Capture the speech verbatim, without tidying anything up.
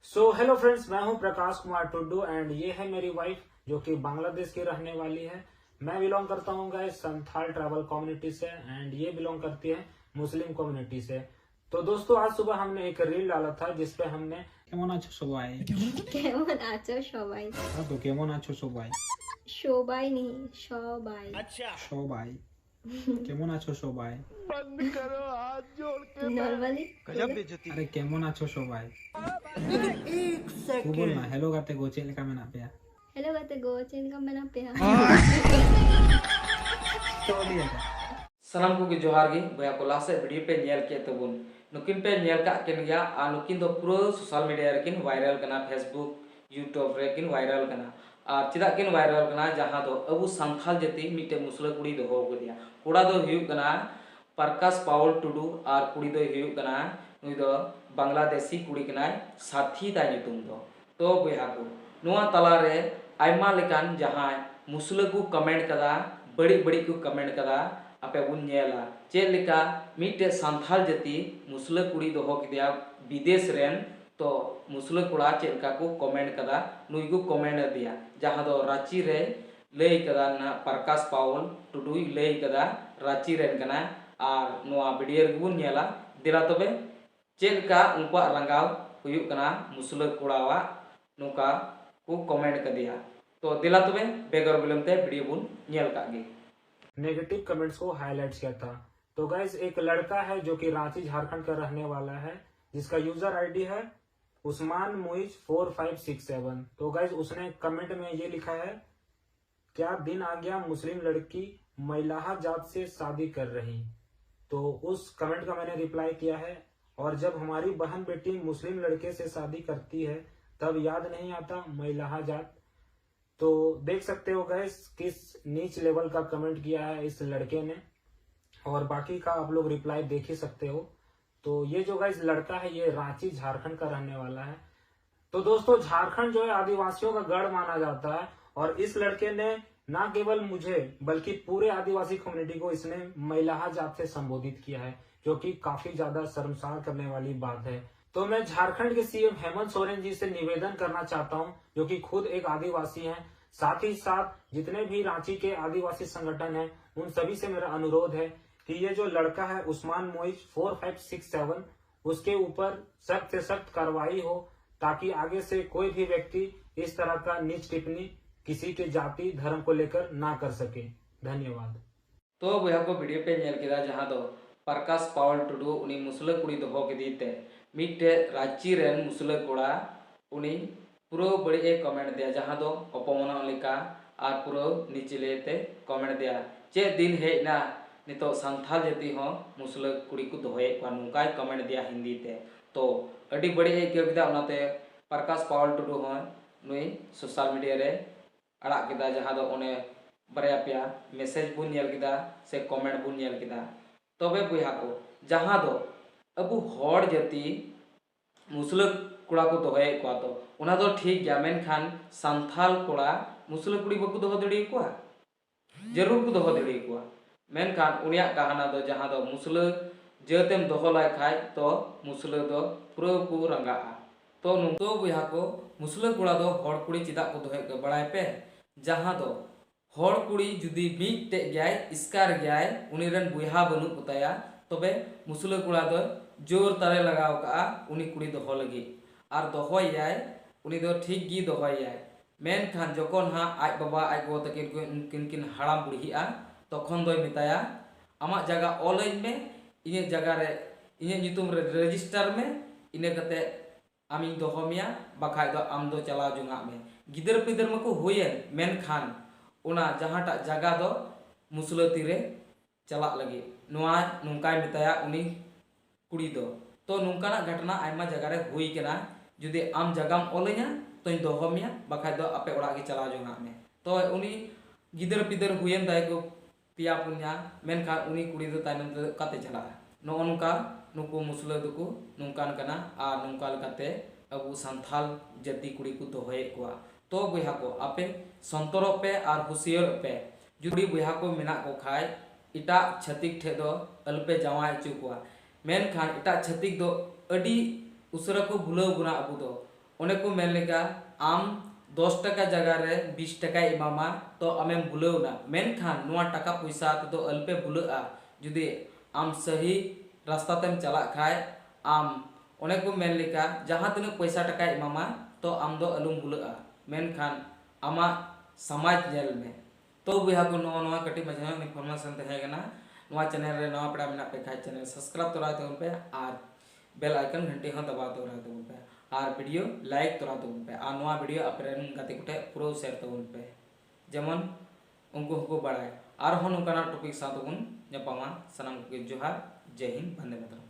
So hello friends, मैं हूं Prakash Kumar Tudu and ये है मेरी वाइफ जो कि बांग्लादेश की रहने वाली है। मैं बिलोंग करता हूं गाइस संथाल ट्राइबल कम्युनिटी से एंड ये बिलोंग करती है मुस्लिम कम्युनिटी से। तो दोस्तों, आज सुबह हमने एक रील डाला था जिसपे हमने কেমন আছো সবাই? কেমন আছো সবাই? হ্যাঁ, তো কেমন আছো সবাই? সবাই নেই, সবাই। সবাই কেমন আছো সবাই? নর্মালি। আরে কেমন আছো সবাই? ᱠᱚ ᱵᱚᱞ ᱱᱟ, ᱦᱮᱞᱳ ᱜᱟᱛᱮ ᱠᱚ, ᱪᱮᱫ ᱞᱮᱠᱟ ᱢᱮᱱᱟᱜ ᱯᱮᱭᱟ? ᱦᱮᱞᱳ ᱜᱟᱛᱮ ᱠᱚ, ᱪᱮᱫ ᱞᱮᱠᱟ ᱢᱮᱱᱟᱜ ᱯᱮᱭᱟ? ᱪᱚ ᱞᱟᱹᱭ ᱟᱠᱟᱫ᱾ ᱥᱟᱱᱟᱢ ᱠᱚᱜᱮ ᱡᱚᱦᱟᱨ ᱜᱮ ᱵᱚᱭᱦᱟ ᱠᱚ, ᱞᱟᱦᱟ ᱥᱮᱫ ᱵᱷᱤᱰᱤᱭᱳ ᱯᱮ ᱧᱮᱞ ᱠᱮᱫ ᱛᱟᱵᱚᱱ᱾ ᱱᱩᱠᱤᱱ ᱯᱮ ᱧᱮᱞ ᱠᱟᱜ ᱠᱤᱱ ᱜᱮᱭᱟ ᱟᱨ ᱱᱩᱠᱤᱱ ᱫᱚ ᱯᱩᱨᱟᱹ ᱥᱳᱥᱟᱞ ᱢᱤᱰᱤᱭᱟ ᱨᱮᱠᱤᱱ ᱵᱷᱟᱭᱨᱟᱞ ᱠᱟᱱᱟ, ᱯᱷᱮᱥᱵᱩᱠ, ᱭᱩᱴᱩᱵᱽ ᱨᱮᱠᱤᱱ ᱵᱷᱟᱭᱨᱟᱞ ᱠᱟᱱᱟ᱾ ᱟᱨ ᱪᱮᱫᱟᱜ ᱠᱤᱱ ᱵᱷᱟᱭᱨᱟᱞ ᱠᱟᱱᱟ? ᱡᱟᱦᱟᱸ ᱫᱚ ᱟᱵᱚ ᱥᱟᱱᱛᱷᱟᱞ ᱡᱟᱹᱛᱤ ᱢᱤᱫᱴᱮᱱ ᱢᱩᱥᱞᱟᱹ ᱠᱩᱲᱤ ᱫᱚᱦᱚ ᱠᱟᱫᱮᱭᱟ᱾ ᱠᱚᱲᱟ ᱫᱚᱭ ᱦᱩᱭᱩᱜ ᱠᱟᱱᱟ ᱯᱨᱟᱠᱟᱥ ᱯᱟᱣᱩᱞ ᱴᱩᱰᱩ ᱟᱨ ᱠᱩᱲᱤ ᱫᱚᱭ ᱦᱩᱭᱩᱜ ᱠᱟᱱᱟ, ᱱᱩᱭ ᱫᱚ ᱵᱟᱝᱞᱟᱫᱮᱥᱤ ᱠᱩᱲᱤ ᱠᱟᱱᱟᱭ, ᱥᱟᱛᱷᱤ ᱛᱟᱭ ᱧᱩᱛᱩᱢ ᱫᱚ᱾ ᱛᱚ ᱵᱚᱭᱦᱟ ᱠᱚ, ᱱᱚᱣᱟ ᱛᱟᱞᱟᱨᱮ ᱟᱭᱢᱟ ᱞᱮᱠᱟᱱ ᱡᱟᱦᱟᱸᱭ ᱢᱩᱥᱞᱟᱹ ᱠᱚ ᱠᱚᱢᱮᱱᱴ ᱠᱟᱫᱟ, ᱵᱟᱹᱲᱤᱡ ᱵᱟᱹᱲᱤᱡ ᱠᱚ ᱠᱚᱢᱮᱱᱴ ᱠᱟᱫᱟ, ᱟᱯᱮ ᱵᱚᱱ ᱧᱮᱞᱟ ᱪᱮᱫ ᱞᱮᱠᱟ ᱢᱤᱫᱴᱮᱡ ᱥᱟᱱᱛᱷᱟᱞ ᱡᱟᱹᱛᱤ ᱢᱩᱥᱞᱟᱹ ᱠᱩᱲᱤ ᱫᱚᱦᱚ ᱠᱮᱫᱮᱭᱟ ᱵᱤᱫᱮᱥ ᱨᱮᱱ᱾ ᱛᱚ ᱢᱩᱥᱞᱟᱹ ᱠᱚᱲᱟ ᱪᱮᱫ ᱞᱮᱠᱟ ᱠᱚ ᱠᱚᱢᱮᱱᱴ ᱠᱟᱫᱟ, ᱱᱩᱭ ᱠᱚ ᱠᱚᱢᱮᱱᱴ ᱟᱫᱮᱭᱟ, ᱡᱟᱦᱟᱸ ᱫᱚ ᱨᱟᱸᱪᱤ ᱨᱮ ᱞᱟᱹᱭ ᱠᱟᱫᱟ, ᱱᱟᱦᱟᱜ ᱯᱨᱟᱠᱟᱥ ᱯᱟᱣᱩᱞ ᱴᱩᱰᱩᱭ ᱞᱟᱹᱭ ᱠᱟᱫᱟ, ᱨᱟᱸᱪᱤ ᱨᱮᱱ ᱠᱟᱱᱟ᱾ ᱟᱨ ᱱᱚᱣᱟ ᱵᱷᱤᱰᱤᱭᱳ ᱨᱮᱜᱮ ᱵᱚᱱ ᱧᱮᱞᱟ᱾ ᱫᱮᱞᱟ ᱛᱚᱵᱮ ᱪᱮᱫ ᱞᱮᱠᱟ ᱩᱱᱠᱩᱣᱟᱜ ᱨᱟᱸᱜᱟᱣ ᱦᱩᱭᱩᱜ ᱠᱟᱱᱟ ᱢᱩᱥᱞᱟᱹ ᱠᱚᱲᱟᱣᱟᱜ, ᱱᱚᱝᱠᱟ ᱠᱚ ᱠᱚᱢᱮᱱᱴ ᱠᱟᱫᱮᱭᱟ᱾ ᱛᱚ ᱫᱮᱞᱟ ᱛᱚᱵᱮ ᱵᱮᱜᱚᱨ ᱵᱤᱞᱚᱢ ᱛᱮ ᱵᱷᱤᱰᱤᱭᱳ ᱵᱚᱱ ᱧᱮᱞ ᱠᱟᱜ ᱜᱮ᱾ नेगेटिव कमेंट्स को हाईलाइट किया था। तो गाइस, एक लड़का है जो कि रांची झारखंड का रहने वाला है, जिसका यूजर आईडी है Usman Muiz four five six seven. तो गाइस, उसने कमेंट में ये लिखा है, क्या दिन आ गया मुस्लिम लड़की मैलाहा जात से शादी कर रही। तो उस कमेंट का मैंने रिप्लाई किया है। और जब हमारी बहन बेटी मुस्लिम लड़के से शादी करती है, तब याद नहीं आता मैलाहा जात। तो देख सकते हो गाइस, किस नीच लेवल का कमेंट किया है इस लड़के ने, और बाकी का आप लोग रिप्लाई देख ही सकते हो। तो ये जो गाइस लड़का है, ये रांची झारखंड का रहने वाला है। तो दोस्तों, झारखंड जो है आदिवासियों का गढ़ माना जाता है, और इस लड़के ने ना केवल मुझे बल्कि पूरे आदिवासी कम्युनिटी को इसने मैलाहा जात से संबोधित किया है, जो कि काफी ज्यादा शर्मसार करने वाली बात है। तो मैं झारखंड के सीएम हेमंत सोरेन जी से निवेदन करना चाहता हूं, जो कि खुद एक आदिवासी हैं, साथ ही साथ जितने भी रांची के आदिवासी संगठन हैं, उन सभी से मेरा अनुरोध है कि ये जो लड़का है Usman Moiz four five six seven, उसके ऊपर सख्त से सख्त कार्रवाई हो, ताकि आगे से कोई भी व्यक्ति इस तरह का नीच टिप्पणी किसी के जाति धर्म को लेकर ना कर सके। धन्यवाद। ᱛᱚ ᱵᱚᱭᱦᱟ ᱠᱚ, ᱵᱷᱤᱰᱤᱭᱳ ᱯᱮ ᱧᱮᱞ ᱠᱮᱫᱟ, ᱡᱟᱦᱟᱸ ᱫᱚ ᱯᱨᱚᱠᱟᱥ ᱯᱟᱣᱟᱞ ᱴᱩᱰᱩ ᱩᱱᱤ ᱢᱩᱥᱞᱟᱹ ᱠᱩᱲᱤ ᱫᱚᱦᱚ ᱠᱮᱫᱮ ᱛᱮ ᱢᱤᱫᱴᱮᱡ ᱨᱟᱸᱪᱤ ᱨᱮᱱ ᱢᱩᱥᱞᱟᱹ ᱠᱚᱲᱟ ᱩᱱᱤ ᱯᱩᱨᱟᱹ ᱵᱟᱹᱲᱤᱡ ᱮ ᱠᱚᱢᱮᱱᱴ ᱫᱮᱭᱟ, ᱡᱟᱦᱟᱸ ᱫᱚ ᱚᱯᱚᱢᱟᱱᱚᱜ ᱞᱮᱠᱟ ᱟᱨ ᱯᱩᱨᱟᱹ ᱱᱤᱪᱞᱮ ᱛᱮ ᱠᱚᱢᱮᱱᱴ ᱫᱮᱭᱟ᱾ ᱪᱮᱫ ᱫᱤᱱ ᱦᱮᱡ ᱮᱱᱟ ᱱᱤᱛᱚᱜ ᱥᱟᱱᱛᱷᱟᱞ ᱡᱟᱹᱛᱤ ᱦᱚᱸ ᱢᱩᱥᱞᱟᱹ ᱠᱩᱲᱤ ᱠᱚ ᱫᱚᱦᱚᱭᱮᱫ ᱠᱚᱣᱟ, ᱱᱚᱝᱠᱟᱭ ᱠᱚᱢᱮᱱᱴ ᱫᱮᱭᱟ ᱦᱤᱱᱫᱤ ᱛᱮ᱾ ᱛᱚ ᱟᱹᱰᱤ ᱵᱟᱹᱲᱤᱡ ᱮ ᱟᱹᱭᱠᱟᱹᱣ ᱠᱮᱫᱟ, ᱚᱱᱟᱛᱮ ᱯᱨᱚᱠᱟᱥ ᱯᱟᱣᱟᱞ ᱴᱩᱰᱩ ᱦᱚᱸ ᱱᱩᱭ ᱥᱳᱥᱟᱞ ᱢᱤᱰᱤᱭᱟ ᱨᱮ ᱟᱲᱟᱜ ᱠᱮᱫᱟ, ᱡᱟᱦᱟᱸ ᱫᱚ ᱚᱱᱮ ᱵᱟᱨᱭᱟ ᱯᱮᱭᱟ ᱢᱮᱥᱮᱡᱽ ᱵᱚᱱ ᱧᱮᱞ ᱠᱮᱫᱟ ᱥᱮ ᱠᱚᱢᱮᱱᱴ ᱵᱚᱱ ᱧᱮᱞ ᱠᱮᱫᱟ᱾ ᱛᱚᱵᱮ ᱵᱚᱭᱦᱟ ᱠᱚ, ᱡᱟᱦᱟᱸ ᱫᱚ ᱟᱵᱚ ᱦᱚᱲ ᱡᱟᱹᱛᱤ ᱢᱩᱥᱞᱟᱹ ᱠᱚᱲᱟ ᱠᱚ ᱫᱚᱦᱚᱭᱮᱫ ᱠᱚᱣᱟ, ᱛᱚ ᱚᱱᱟ ᱫᱚ ᱴᱷᱤᱠ ᱜᱮᱭᱟ, ᱢᱮᱱᱠᱷᱟᱱ ᱥᱟᱱᱛᱷᱟᱞ ᱠᱚᱲᱟ ᱢᱩᱥᱞᱟᱹ ᱠᱩᱲᱤ ᱵᱟᱠᱚ ᱫᱚᱦᱚ ᱫᱟᱲᱮᱭᱟᱠᱚᱣᱟ? ᱡᱟᱹᱨᱩᱲ ᱠᱚ ᱫᱚᱦᱚ ᱫᱟᱲᱮᱭᱟᱠᱚᱣᱟ᱾ ᱢᱮᱱᱠᱷᱟᱱ ᱩᱱᱤᱭᱟᱜ ᱠᱟᱦᱟᱱᱟ ᱫᱚ, ᱡᱟᱦᱟᱸ ᱫᱚ ᱢᱩᱥᱞᱟᱹ ᱡᱟᱹᱛᱮᱢ ᱫᱚᱦᱚ ᱞᱟᱭ ᱠᱷᱟᱡ, ᱛᱚ ᱢᱩᱥᱞᱟᱹ ᱫᱚ ᱯᱩᱨᱟᱹ ᱠᱚ ᱨᱟᱸᱜᱟᱜᱼᱟ᱾ ᱛᱚ ᱱᱚᱝᱠᱟ ᱵᱚᱭᱦᱟ ᱠᱚ, ᱢᱩᱥᱞᱟᱹ ᱠᱚᱲᱟ ᱫᱚ ᱦᱚᱲ ᱠᱩᱲᱤ ᱪᱮᱫᱟᱜ ᱠᱚ ᱫᱚᱦᱚᱭᱮᱫ ᱠᱚᱣᱟ ᱵᱟᱲᱟᱭ ᱯᱮ? ᱡᱟᱦᱟᱸ ᱫᱚ ᱦᱚᱲ ᱠᱩᱲᱤ ᱡᱩᱫᱤ ᱢᱤᱫᱴᱮᱡ ᱜᱮᱭᱟᱭ, ᱮᱥᱠᱟᱨ ᱜᱮᱭᱟᱭ, ᱩᱱᱤ ᱨᱮᱱ ᱵᱚᱭᱦᱟ ᱵᱟᱹᱱᱩᱜ ᱠᱚᱛᱟᱭᱟ, ᱛᱚᱵᱮ ᱢᱩᱥᱞᱟᱹ ᱠᱚᱲᱟ ᱫᱚ ᱡᱳᱨ ᱛᱟᱨᱮ ᱞᱟᱜᱟᱣ ᱠᱟᱜᱼᱟ ᱩᱱᱤ ᱠᱩᱲᱤ ᱫᱚᱦᱚ ᱞᱟᱹᱜᱤᱫ, ᱟᱨ ᱫᱚᱦᱚᱭᱮᱭᱟᱭ, ᱩᱱᱤ ᱫᱚ ᱴᱷᱤᱠ ᱜᱮ ᱫᱚᱦᱚᱭᱮᱭᱟᱭ᱾ ᱢᱮᱱᱠᱷᱟᱱ ᱡᱚᱠᱷᱚᱱ ᱦᱟᱸᱜ ᱟᱡ ᱵᱟᱵᱟ ᱟᱡ ᱜᱚᱜᱚ ᱛᱟᱹᱠᱤᱱ ᱠᱚ, ᱩᱱᱠᱤᱱ ᱠᱤᱱ ᱦᱟᱲᱟᱢ ᱵᱩᱲᱦᱤᱜᱼᱟ, ᱛᱚᱠᱷᱚᱱ ᱫᱚᱭ ᱢᱮᱛᱟᱭᱟ, "ᱟᱢᱟᱜ ᱡᱟᱭᱜᱟ ᱚᱞᱟᱹᱧ ᱢᱮ, ᱤᱧᱟᱹᱜ ᱡᱟᱭᱜᱟ ᱨᱮ, ᱤᱧᱟᱹᱜ ᱧᱩᱛᱩᱢ ᱨᱮ ᱨᱮᱡᱤᱥᱴᱟᱨ ᱢᱮ, ᱤᱱᱟᱹ ᱠᱟᱛᱮ ᱟᱢᱤᱧ ᱫᱚᱦᱚ ᱢᱮᱭᱟ, ᱵᱟᱠᱷᱟᱡ ᱫᱚ ᱟᱢ ᱫᱚ ᱪᱟᱞᱟᱣ ᱡᱚᱝᱟᱜ ᱢᱮ᱾" ᱜᱤᱫᱟᱹᱨ ᱯᱤᱫᱟᱹᱨ ᱢᱟᱠᱚ ᱦᱩᱭᱮᱱ, ᱢᱮᱱᱠᱷᱟᱱ ᱚᱱᱟ ᱡᱟᱦᱟᱸᱴᱟᱜ ᱡᱟᱭᱜᱟ ᱫᱚ ᱢᱩᱥᱞᱟᱹ ᱛᱤᱨᱮ ᱪᱟᱞᱟᱜ ᱞᱟᱹᱜᱤᱫ, ᱱᱚᱣᱟ ᱱᱚᱝᱠᱟᱭ ᱢᱮᱛᱟᱭᱟ ᱩᱱᱤ ᱠᱩᱲᱤ ᱫᱚ᱾ ᱛᱚ ᱱᱚᱝᱠᱟᱱᱟᱜ ᱜᱷᱚᱴᱚᱱᱟ ᱟᱭᱢᱟ ᱡᱟᱭᱜᱟ ᱨᱮ ᱦᱩᱭ ᱠᱟᱱᱟ, "ᱡᱩᱫᱤ ᱟᱢ ᱡᱟᱭᱜᱟᱢ ᱚᱞᱟᱹᱧᱟ ᱛᱚᱧ ᱫᱚᱦᱚ ᱢᱮᱭᱟ, ᱵᱟᱠᱷᱟᱡ ᱫᱚ ᱟᱯᱮ ᱚᱲᱟᱜ ᱜᱮ ᱪᱟᱞᱟᱣ ᱡᱚᱝᱟᱜ ᱢᱮ᱾" ᱛᱚ ᱩᱱᱤ ᱜᱤᱫᱟᱹᱨ ᱯᱤᱫᱟᱹᱨ ᱦᱩᱭᱮᱱ ᱛᱟᱭᱟ ᱠᱚ ᱯᱮᱭᱟ ᱯᱩᱱᱭᱟ, ᱢᱮᱱᱠᱷᱟᱱ ᱩᱱᱤ ᱠᱩᱲᱤ ᱫᱚ ᱛᱟᱭᱱᱚᱢ ᱛᱮ ᱚᱠᱟᱛᱮ ᱪᱟᱞᱟᱜᱼᱟ? ᱱᱚᱜᱼᱚ ᱱᱚᱝᱠᱟ ᱱᱩᱠᱩ ᱢᱩᱥᱞᱟᱹ ᱫᱚᱠᱚ ᱱᱚᱝᱠᱟᱱ ᱠᱟᱱᱟ, ᱟᱨ ᱱᱚᱝᱠᱟ ᱞᱮᱠᱟᱛᱮ ᱟᱵᱚ ᱥᱟᱱᱛᱷᱟᱞ ᱡᱟᱹᱛᱤ ᱠᱩᱲᱤ ᱠᱚ ᱫᱚᱦᱚᱭᱮᱫ ᱠᱚᱣᱟ᱾ ᱛᱚ ᱵᱚᱭᱦᱟ ᱠᱚ, ᱟᱯᱮ ᱥᱚᱱᱛᱚᱨᱚᱜ ᱯᱮ ᱟᱨ ᱦᱩᱥᱤᱭᱟᱹᱨᱚᱜ ᱯᱮ᱾ ᱡᱩᱫᱤ ᱵᱚᱭᱦᱟ ᱠᱚ ᱢᱮᱱᱟᱜ ᱠᱚ ᱠᱷᱟᱡ, ᱮᱴᱟᱜ ᱪᱷᱟᱹᱛᱤᱠ ᱴᱷᱮᱡ ᱫᱚ ᱟᱞᱚᱯᱮ ᱡᱟᱶᱟᱭ ᱦᱚᱪᱚ ᱠᱚᱣᱟ᱾ ᱢᱮᱱᱠᱷᱟᱱ ᱮᱴᱟᱜ ᱪᱷᱟᱹᱛᱤᱠ ᱫᱚ ᱟᱹᱰᱤ ᱩᱥᱟᱹᱨᱟ ᱠᱚ ᱵᱷᱩᱞᱟᱹᱣ ᱵᱚᱱᱟ ᱟᱵᱚ ᱫᱚ᱾ ᱚᱱᱮ ᱠᱚ ᱢᱮᱱ ᱞᱮᱠᱟ, ᱟᱢ ᱫᱚᱥ ᱴᱟᱠᱟ ᱡᱟᱭᱜᱟ ᱨᱮ ᱵᱤᱥ ᱴᱟᱠᱟᱭ ᱮᱢᱟᱢᱟ, ᱛᱚ ᱟᱢᱮᱢ ᱵᱷᱩᱞᱟᱹᱣ ᱮᱱᱟ᱾ ᱢᱮᱱᱠᱷᱟᱱ ᱱᱚᱣᱟ ᱴᱟᱠᱟ ᱯᱚᱭᱥᱟ ᱛᱮᱫᱚ ᱟᱞᱚᱯᱮ ᱵᱷᱩᱞᱟᱹᱜᱼᱟ᱾ ᱡᱩᱫᱤ ᱟᱢ ᱥᱟᱹᱦᱤ ᱨᱟᱥᱛᱟ ᱛᱮᱢ ᱪᱟᱞᱟᱜ ᱠᱷᱟᱡ, ᱟᱢ ᱚᱱᱮ ᱠᱚ ᱢᱮᱱ ᱞᱮᱠᱟ, ᱡᱟᱦᱟᱸ ᱛᱤᱱᱟᱹᱜ ᱯᱚᱭᱥᱟ ᱴᱟᱠᱟᱭ ᱮᱢᱟᱢᱟ, ᱛᱚ ᱟᱢ ᱫᱚ ᱟᱞᱚᱢ ᱵᱷᱩᱞᱟᱹᱜᱼᱟ, ᱢᱮᱱᱠᱷᱟᱱ ᱟᱢᱟᱜ ᱥᱚᱢᱟᱡᱽ ᱧᱮᱞ ᱢᱮ᱾ ᱛᱚ ᱵᱚᱭᱦᱟ ᱠᱚ, ᱱᱚᱜᱼᱚ ᱱᱚᱣᱟ ᱠᱟᱹᱴᱤᱡ ᱢᱟᱪᱷᱟ ᱧᱚᱜ information ᱛᱟᱦᱮᱸ ᱠᱟᱱᱟ᱾ ᱱᱚᱣᱟ channel ᱨᱮ ᱱᱟᱣᱟ ᱯᱮᱲᱟ ᱢᱮᱱᱟᱜ ᱯᱮ ᱠᱷᱟᱡ, channel subscribe ᱛᱚᱨᱟᱭ ᱛᱟᱵᱚᱱ ᱯᱮ ᱟᱨ bell icon ᱜᱷᱟᱱᱴᱤ ᱦᱚᱸ ᱫᱟᱵᱟᱣ ᱛᱚᱨᱟᱭ ᱛᱟᱵᱚᱱ ᱯᱮ ᱟᱨ video like ᱛᱚᱨᱟ ᱛᱟᱵᱚᱱ ᱯᱮ ᱟᱨ ᱱᱚᱣᱟ video ᱟᱯᱮ ᱨᱮᱱ ᱜᱟᱛᱮ ᱠᱚᱴᱷᱮᱱ ᱯᱩᱨᱟᱹ share ᱛᱟᱵᱚᱱ ᱯᱮ, ᱡᱮᱢᱚᱱ ᱩᱱᱠᱩ ᱦᱚᱸᱠᱚ ᱵᱟᱲᱟᱭ᱾ ᱟᱨᱦᱚᱸ ᱱᱚᱝᱠᱟᱱᱟᱜ topic ᱥᱟᱶ ᱛᱮᱵᱚᱱ ᱧᱟᱯᱟᱢᱟ᱾ ᱥᱟᱱᱟᱢ ᱠᱚᱜᱮ ᱡᱚᱦᱟᱨ, ᱡᱟᱭ ᱦᱤᱱᱫ, ᱵᱚᱱᱫᱮ ᱢᱟᱛᱚᱨᱚᱢ᱾